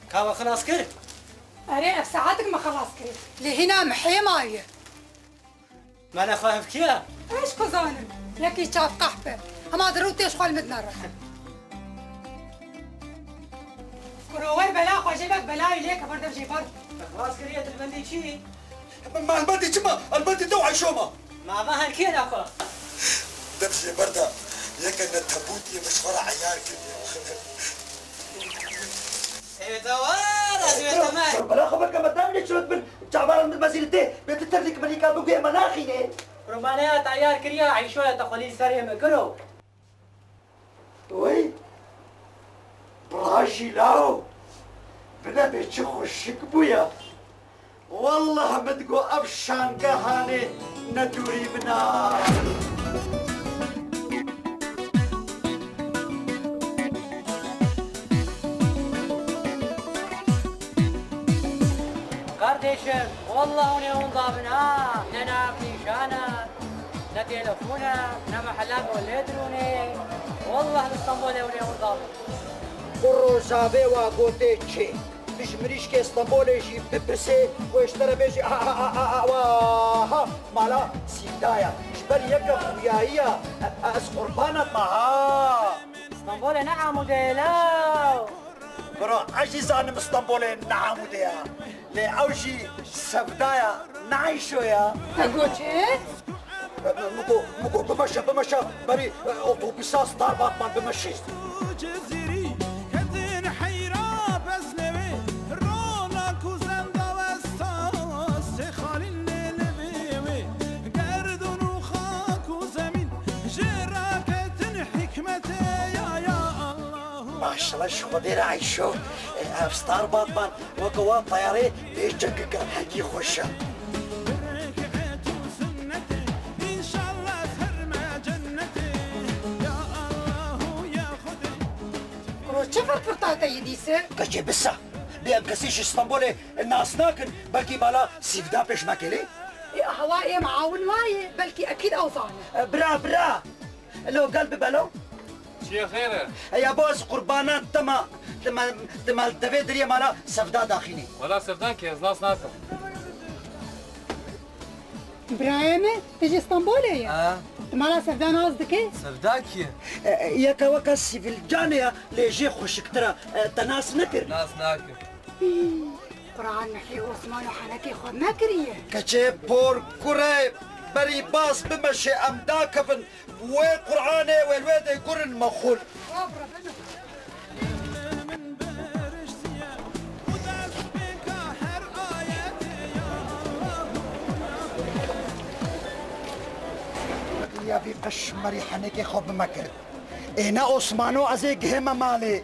Ka we xilas kir? Erê, ev saetik me xilas kir. Lê hîna em hê maye. Mala xwe ev kî ye? Ez ku zanim. Yekî çav qehp e. Hema di rû têş xwe li min nere. Kuro wer bela xwe jê bek belayê lê ke ber dev jê ber. Xilas kiriye dilbendî çi? Malbetî çima? Elbetî te û Eyşo ma. Ma va her kê ne xwe? Dev jê ber de yeke ne tebûtiyê min ji xwe re eyar kiriye. Ê, dawar, ez wê temel. Bela xwe bike me dem lê çirot bin. Çabaran din mezînî tê. Bê tu tevlî ki min îka biguye me naxînê. Romaneya te eyar kiriya, Eyşoya te xwelî serê min kiro. Wey, birajî law, binebê çi xweşik bûya. Wallah min digot ev şangehanê ne dûrî min a. Kardeşim, wallah hûn ê winda bin ha, ne nav nîşan e. Ne telefon e, ne mehela ku lê dirûnê. Wallah li Stenbolê hûn ê winda bin. Ku rojavê wa gotê çi? Tu ji mirîşkê Stenbolê jî bipirsê, wê ji te re bêjî, a, a, a, a, a, wa, ha, mala Sîvda ya. Ji ber yeke xuyayiya, e, e, ez qurbana te ma, ha. Stenbolê ne Amûdê ye, law. Bro, ez jî zanim Stenbolê ne Amûdê ya. Lê ew jî Sevda ya, ne Eyşo ya. Te got çi? Min got, min got, bimeşe, bimeşe, berî, e, otobîsa Starbatman bimeşe. Cezîrî, ketin heyra beznevê, rona ku zenda westa, sê xalîn lê levê wê, gerdûn û xak û zemîn, jê raketin hikmetê ya, ya Allah. Maşallah ji Xwedê re Eyşo, e, ev Starbatman weke wan teyarê bê çekike hekî xweş e. Kuro çi firfirta te yî dîse? Keçê bisa. Bê em kesî ji Stenbolê nas nakin, belkî mala Sîvda pêş me kelê? Ê, hewa ê miawin wayê, belkî ekîd ew zane. E, bira, bira. Elo, gel bibe lo. Çi ye xêr e? Heya bo ez qurbanan te ma, te ma, te ma li devê diriyê mala Sevda daxînî. Wela Sevda kî, ez nas nakim. Birayê min, tu ji Stenbolê ye? Ha. Tu mala Sevda nas dikî? Sevda kî ye? E, e, yeke weke Sîvilcanê ya, lê jê xweşiktir e. E, te nas nekir? Nas nakim. Hî, Quran mihê Osman û henekê xwe nekiriye. Keçê por kurê, berî bas bimeşê em dakevin. Wê Qur'anê wê li wê de gurin mexul. Ya vî qeşmerî henekê xwe bime kir. Ê ne Osmano ez ê gihême malê.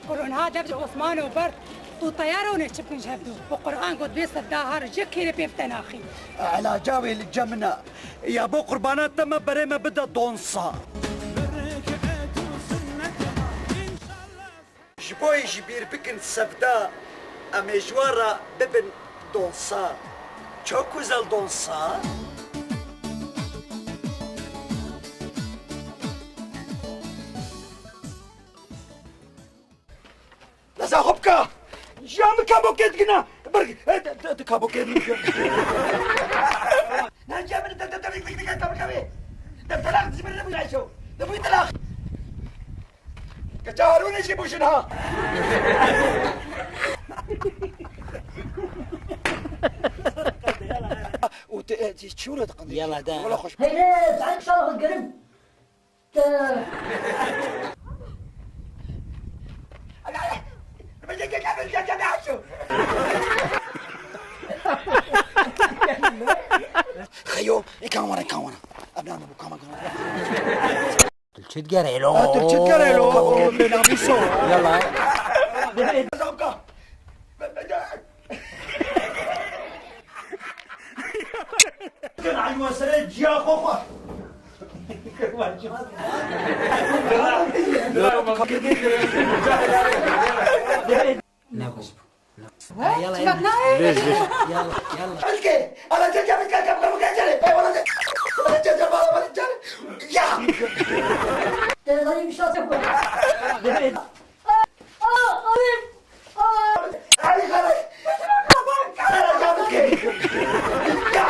Qur'an ha dev ji Osmano bert û teyaro ne çi bikin ji hevdu. Bi Qur'an got bê Sevda har ji kêrê pê bite naxî. Elaca wê li cem min e. Ya bo qurbana te me berê me bide donsa. Ji bo yê ji bîr bikin Sevda, em ê ji wan re bibin donsa. Çok güzel donsa. Leza xwe bika! Jiya min kabokê digina! Bir, e, di, di, di kabokê min. Naciye min, de, de, de, de, de, de, de, de, de, de, telaq, ji min re bû, Ayşo. De bû telaq. Çaharûnê jî bû jin ha. Û te, e, çi wilo diqindî? Yala de. Wala xweş. Heyre, sen şahı gerim. Te. Xeyo, e, kamera, kamera. Abla, bu kamera, kamera. Tu çi digerê lo? Ha, tu çi digerê lo? Oğlum, bela bir şey. Yala. Zabka. Kın ayva sere ciya xo xo. Ne bu? Yala, yala. Bike, ala çeçe bike, kapı kapı geçelim. Bey, bana çeçe, bana çeçe, bana, bana çeçe. Ya! Teyzeyi bir şey yapma. Aa, aa, alayım. Aa. Ali, kara. Kara, ya bike. Ya!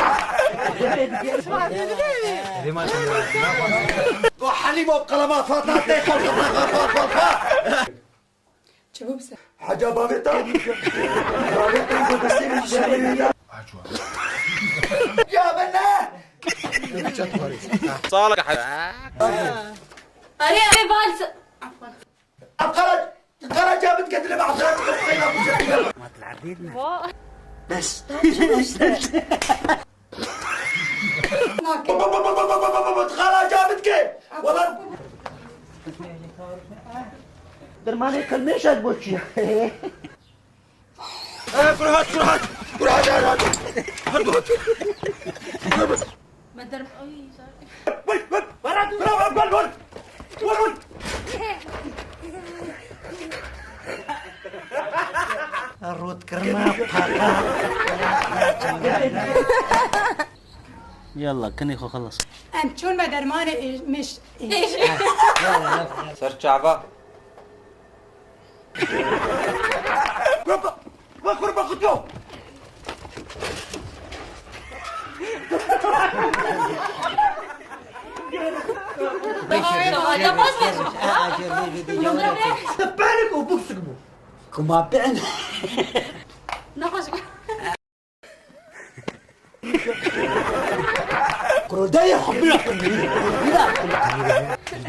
Bu Halim o kalama fatla te kalka, kalka, kalka. Çi bû bi se? Heca bavê te. Bavê te ku destê min şerê wî da. Ya ben ne? Salak. Arê, arê, bal se-, afwan. Qara, qara cabit kedile ba'da. Va. Bes. Xala cabit ke. Wala. Dermanê qilmêşek bo çi? Eh, kurhat, kurhat. Kurhat, kurhat. Hadi bak. Me derm-, ay, sorry. Vur, vur, vur, vur, vur, vur. Vur, vur. Rûtkirina paka. Yalla, kinê xwe xelas. Em çûn me dermanê êş-, mêş-, êş-, Ser çava. Baba, bak, bak, bak, yok. Ay, ay, yapamaz mısın? Tepelik o buk sıkı bu. Kuma ben. Ne hoş. Kurulda ya, hopla.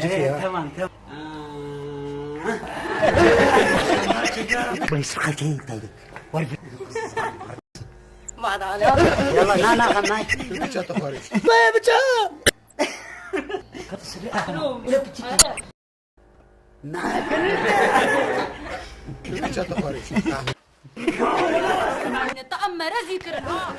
Ee, tamam, tamam. Bırak, sıkıntı değil. Var bir. Yalla, na, na, na. Bıçak da var. Bıçak. Tam merezî kirin ha.